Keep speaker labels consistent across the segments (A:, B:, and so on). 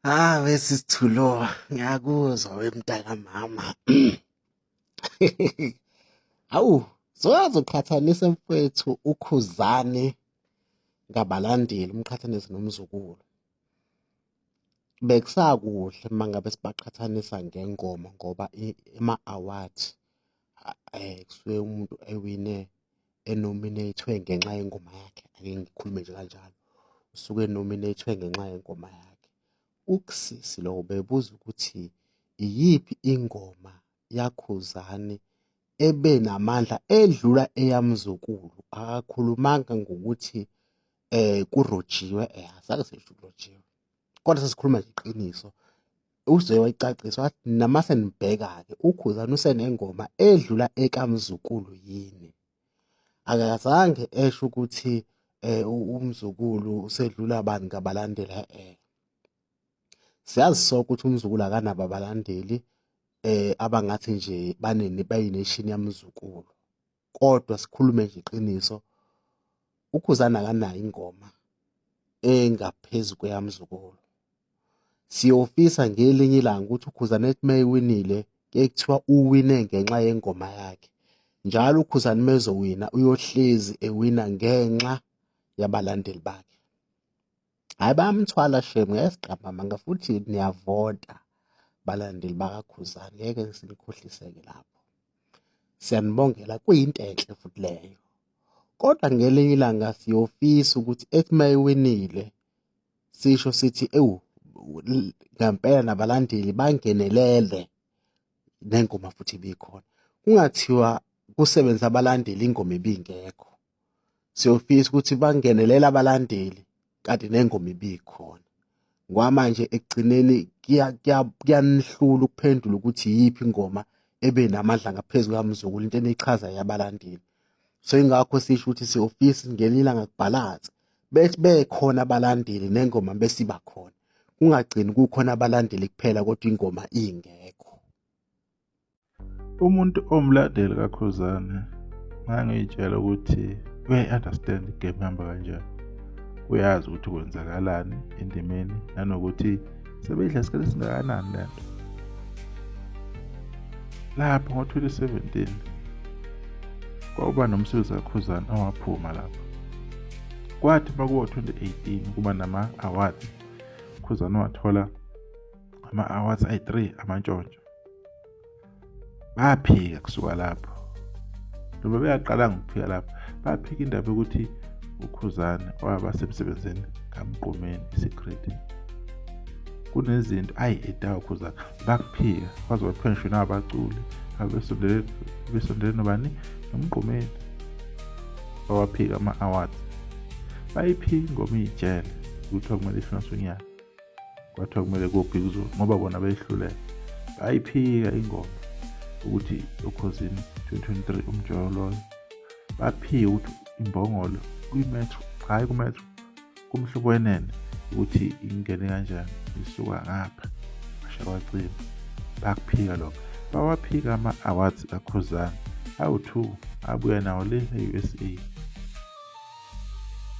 A: Ah, wesisithulo, ngiyakuzwa wemntakamama. Hawu, soyazoqhathanisa mfwethu uKhuzani ngabalandeli, umqhathanise nomzukulu. Bekusakuhle uma ngabe sibaqhathanisa ngengoma ngoba ama-award kusuke umuntu ewine enomineyithwe ngenxa yengoma yakhe, ake ngikhulume nje kanjalo. Usuke enomineyithwe ngenxa yengoma yakhe. Ukusisi lo ubebuza ukuthi iyiphi ingoma yaKhuzani ebe namandla edlula eyaMzukulu. Akakhulumanga ngokuthi kurojiwe, azange sisho kurojiwe. Kodwa sesikhuluma nje iqiniso. Uze wayicacisa wathi nama senibheka-ke uKhuzani usenengoma edlula ekaMzukulu yini. Akazange esho ukuthi umzukulu usedlula bani ngabalandeli e-e. Siyazi sonke ukuthi umzukulu akanabo abalandeli abangathi nje bayi-nation yamzukulu. Kodwa sikhulume nje iqiniso, uKhuzani akanayo ingoma engaphezu kweyamzukulu. Siyofisa ngelinye ilanga ukuthi uKhuzani ethi uma ewinile kuye kuthiwa uwine ngenxa yengoma yakhe. Njalo uKhuzani uma ezowina uyohlezi ewina ngenxa yabalandeli bakhe. Hhayi bayamthwala shame ngeke siqambe amanga futhi niyavota balandeli bakaKhuzani ngeke sinikhohliseke lapho. Siyanibongela kuyinto enhle futhi leyo. Kodwa ngelinye ilanga siyofisa ukuthi ethi uma ewinile sisho sithi ewu ngempela nabalandeli bangenelele nengoma futhi ibikhona. Kungathiwa kusebenza abalandeli ingoma ibingekho. Siyofisa ukuthi bangenelele abalandeli kanti nengoma ibikhona. Ngoba manje ekugcineni kuyanihlula ukuphendula ukuthi iyiphi ingoma ebe namandla ngaphezu kukaMzukulu into eniyichazayo yabalandeli. So ingakho sisho ukuthi siyofisa ngelinye ilanga kubhalanse bethi bekhona abalandeli nengoma besiba khona. Kungagcini kukhona abalandeli kuphela kodwa ingoma ingekho.
B: Umuntu owumlandeli kaKhuzani ngangiy'tshela ukuthi uyayi-understand igame ihamba kanjani. Uyazi ukuthi kwenzakalani endimeni nanokuthi sebeyidla isikhathi esingakanani le nto. Lapho ngo-2017 kwakuba nomsebenzi kaKhuzani owaphuma lapho. Kwathi uma kuwo-2018 kuba nama-awards, uKhuzani wathola ama-awards ayi-3 amantshontsho. Baphika kusuka lapho noma beyaqalanga ukuphika lapho baphika indaba yokuthi uKhuzani waba semsebenzini kaMgqumeni isecret kunezinto ayi edawo Khuzani bakuphika kwaze kwaphika ngisho nabaculi abesondele besondele nobani noMgqumeni bawaphika ama-awards bayiphika ingoma iy'tshele kuthiwa kumele ihlukaniswe unyaka Kwathiwa kumele kobheka izulu ngoba bona behluleka. Bayiphika ingoma ukuthi okhozini 2023 umjolo loyo. Baphika ukuthi imbongolo kwi-metro, hhayi ku-metro, kumhlobo wenene ukuthi ingene kanjani isuka ngapha kwasha kwacima. Bakuphika lokho. Bawaphika ama-awards kaKhuzani awu-2 abuya nawo le e-USA.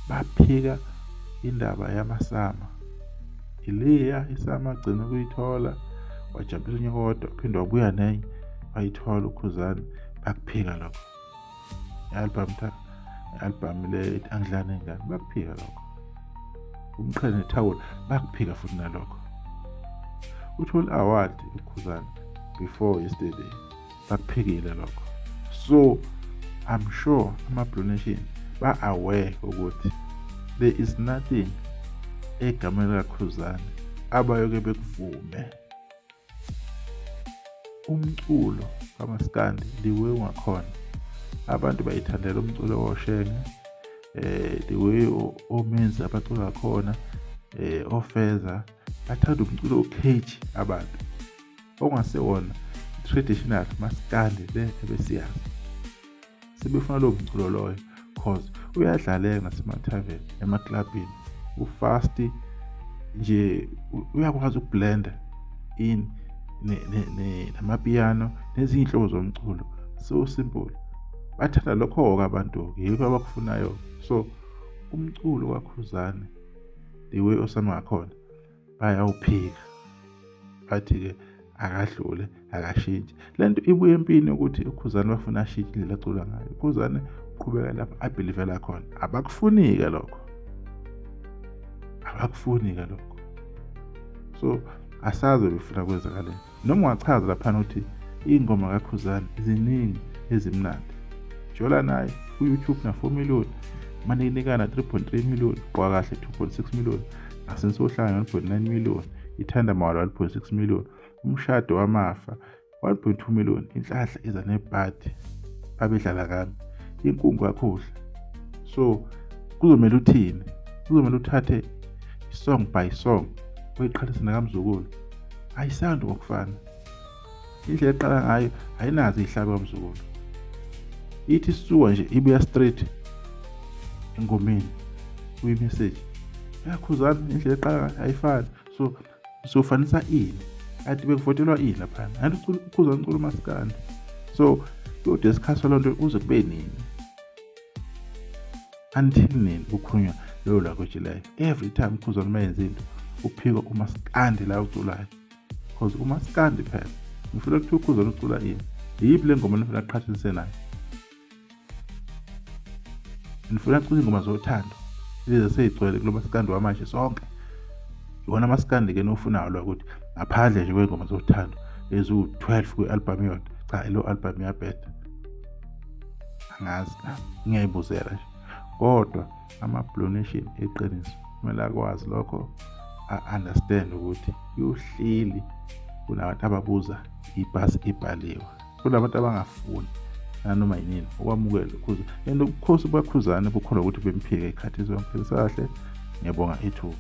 B: Baphika indaba yamasama. Iliya isama agcina ukuyithola wajabulisa unyaka owodwa phinde wabuya nenye wayithola uKhuzani bakuphika lokho. I-album i-album le ethi angidlali ney'ngane bakuphika lokho. Umqhele nethawula bakuphika futhi nalokho. Uthole i-award uKhuzani before yesterday. Bakuphikile lokho. So I'm sure ama-Blue Nation ba-aware ukuthi there is nothing egameni likaKhuzani abayoke bekuvume. Umculo kamaskandi the way ungakhona abantu bayithandela umculo woshenge the way omenzi abacula khona ofeza bathanda umculo okheji abantu okungasewona traditional maskandi le ebesiyazi sebefuna lowo mculo loyo cause uyadlaleka nasemathaveni emaklabhini ufast nje uyakwazi ukublenda in namapiyano nezinye iy'nhlobo zomculo so simple bathanda lokho-ke abantu-ke yikho abakufunayo so umculo kakhuzane the way osama ngakhona. Bayawuphika, bathi-ke akadlule, akashintshe. Le nto ibuye empini ukuthi uKhuzani bafuna ashintshe indlela acula ngayo. UKhuzani uqhubeka lapho abhilivela khona. Abakufuni-ke lokho, abakufuni-ke lokho. So asazi befuna kwenzakaleni. Noma ungachaza laphana ukuthi iy'ngoma kaKhuzani ziningi ezimnandi. Jola naye ku-YouTube na-4 million, Manikinikana 3.3 million, Gqoka Kahle 2.6 million, Ngasensohlanga 1.9 million, Ithanda Mawala 1.6 million, Umshado Wamafa 1.2 million, Inhlahla Iza Nebhadi, Babedlala Ngami, Inkungu Kakhuhla. So kuzomele uthini? Kuzomele uthathe song by song uyiqhathanise nakaMzukulu. Ayisandi ngokufana. Indlela eqala ngayo ayinazo izihlabo kaMzukulu. Ithi isuka nje ibuya straight engomeni kuyi-message. Yakhuzana indlela eqala ngayo ayifani. So sofanisa ini? Kanti bekuvotelwa ini laphana? Kanti uKhuzani ucula umaskandi. So kuyodiscusswa loo nto kuze kube nini? Until nini kukhulunywa leyo language leyo? Every time uKhuzani uma yenza into uphikwa umaskandi la uculayo. Cause umaskandi phela ngifuna kuthiwa uKhuzani ucula ini? Iyiphi le ngoma nifuna aqhathanise nayo? Nifuna acula iy'ngoma zothando lezi sey'gcwele kulo maskandi wamanje sonke. Iwona maskandi-ke nofunayo lo ukuthi ngaphandle nje kwey'ngoma zothando eziwu-12 kwi-album eyodwa, cha lo album iyabheda. Angazi nami, ngiyayibuzela nje. Kodwa ama-Blue Nation eqiniso kumele akwazi lokho, a-understand ukuthi kuyohleli kunabantu ababuza ibhasi ibhaliwe, kunabantu abangafuni nanoma yinini ukwamukela ukhuza. And ubukhosi bukaKhuzani bukhona ukuthi bemphike ikhathi zonke. Lisahle, ngiyabonga ithuba.